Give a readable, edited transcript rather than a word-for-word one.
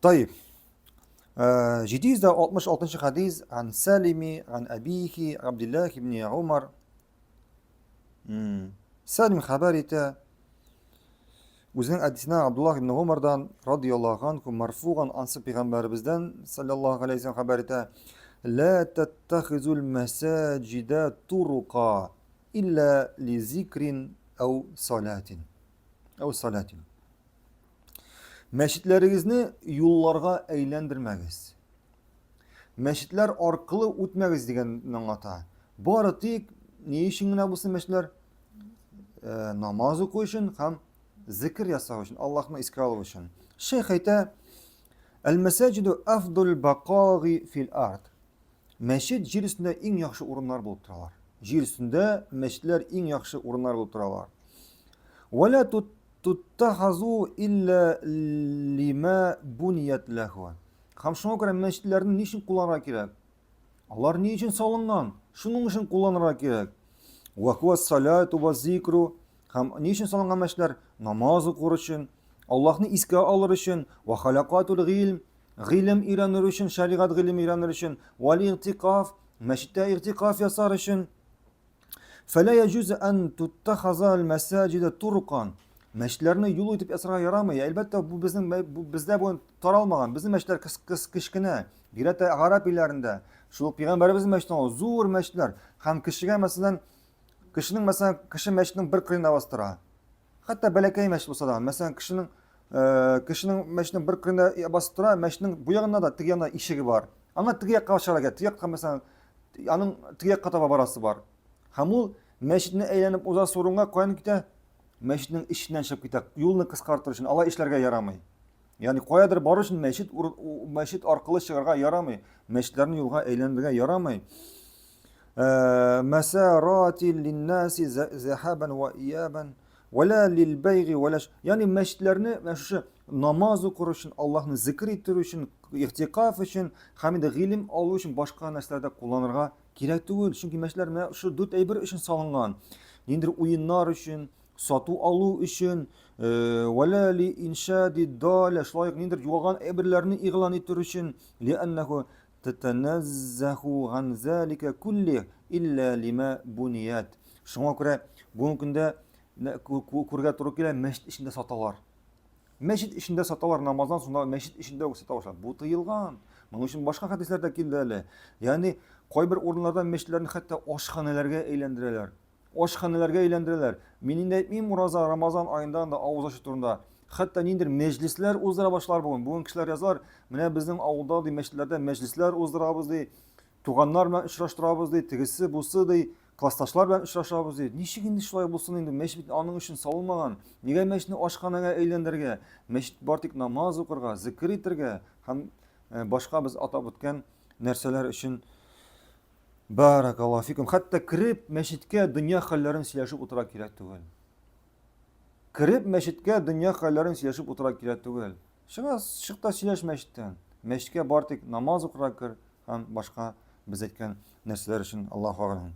Таиб. 766 хадис ан Салими, ан Абихи, Абдиллах ибн Умар. Салим хәбәр итә. Үзенең әтисенә Абдуллах ибн Умардан радияллаһу анху марфуган ансы пәйгамбәребездән саллаллаһу алейһи вәсәлләм хәбәр итә. Ла таттахизул масаҗида турука илля ли зикрин ау салатин. Ау салатин. Мәчетләрегезне юлларга әйләндермәгез. Мәчетләр аркылы үтмәгез дигәнне аңлата. Бары тик ни өчен генә булсын мәчетләр? Э, намаз уку өчен һәм зикр ясау өчен, Аллаһны искә алу өчен. Шейх әйтә, Әл-мәсаҗиду афдул бакаги фил ард. Мәчет җир өстендә иң яхшы урыннар булып торалар. Җир өстендә мәчетләр иң яхшы урыннар булып торалар. Вәлә туттахазу илля лима буният ләху. Һәм шуңа күрә мәчетләрне ни өчен кулланырга кирәк? Алар ни өчен салынган? Шуның өчен кулланырга кирәк. Ва хуа салату ва зикру. Һәм ни өчен салынган мәчетләр? Намаз укыр өчен, Аллаһны искә алыр өчен, ва халакатул гыйлм, гыйлем өйрәнер өчен, шәригать гыйлеме өйрәнер өчен, вал игътикаф, мәчеттә игътикаф ясар өчен. Фәлә яҗуз ан туттахаза аль мәсаҗида турукан. Мәчетләрне юл итеп ясарга ярамый. Әлбәттә, бу безнең бу бездә бу таралмаган. Безнең мәчетләр кыс, кыс, кечкенә. Бигрәк тә гарәп илләрендә. Шул ук пәйгамбәребезнең мәчете ул зур мәчетләр. Һәм кешегә, мәсәлән, кешенең, мәсәлән, кеше мәчетнең бер кырыенда бастыра. Хәтта бәләкәй мәчет булса да, мәсәлән, кешенең э, кешенең мәчетнең бер кырында басып тора, мәчетнең бу ягында да, теге ягында ишеге бар. Аңа теге якка чыгарга кирәк, теге якка, мәсәлән, аның теге якка таба барасы бар. Һәм ул мәчетне әйләнеп узасы урынга каян китә? Мәчетнең эченнән чыгып китә. Юлны кыскартыр өчен алай эшләргә ярамый. Ягъни каядыр бару өчен мәчет мәчет аркылы чыгарга ярамый. Мәчетләрне юлга әйләндерергә ярамый. Э, Мәсарати линнаси захабан ва иябан вала лил байги вала ягъни мәчетләрне менә шушы намаз укыр өчен, Аллаһны зикр иттерү өчен, игътикаф өчен һәм инде гыйлем алу өчен башка нәрсәләрдә кулланырга кирәк түгел. Чөнки мәчетләр менә шушы дүрт әйбер өчен салынган. Ниндидер уеннар өчен, сату алу өчен, э, вәлә ли иншади даля, шулай ук ниндидер югалган әйберләрне игълан итү өчен, лианнаху татаназзаху ган залика кулли илля лима буният. Шуңа күрә бүгенге көндә күргә туры килә, мәчет эчендә саталар. Мәчет эчендә саталар намаздан соң мәчет эчендә үк сата башлар. Бу тыелган. Моның өчен башка хәдисләр дә килде әле. Ягъни кайбер урыннарда мәчетләрне хәтта ашханәләргә әйләндерәләр. Ашханәләргә әйләндерәләр. Мин инде әйтмим ураза, Рамазан аенда да авыз ачу турында. Хәтта ниндидер мәҗлесләр уздыра башлар бүген. Бүген кешеләр язалар, менә безнең авылда ди мәчетләрдә мәҗлесләр уздырабыз ди. Туганнар белән очраштырабыз ди, тегесе, бусы ди, классташлар белән очрашабыз ди. Ничек инде шулай булсын инде? Мәчет бит аның өчен салынмаган. Нигә мәчетне ашханәгә әйләндерергә? Мәчет бар тик намаз укырга, зикер итәргә һәм э, башка без атап үткән нәрсәләр өчен. Баракаллаһу фикум. Хәтта кереп мәчеткә дөнья хәлләрен сөйләшеп утыра кирәк түгел. Кереп мәчеткә дөнья хәлләрен сөйләшеп утыра кирәк түгел. Чыга, чык та сөйләш мәчеттән. Мәчеткә бар тик намаз укырга кер һәм башка без әйткән нәрсәләр өчен. Аллаһу әгъләм.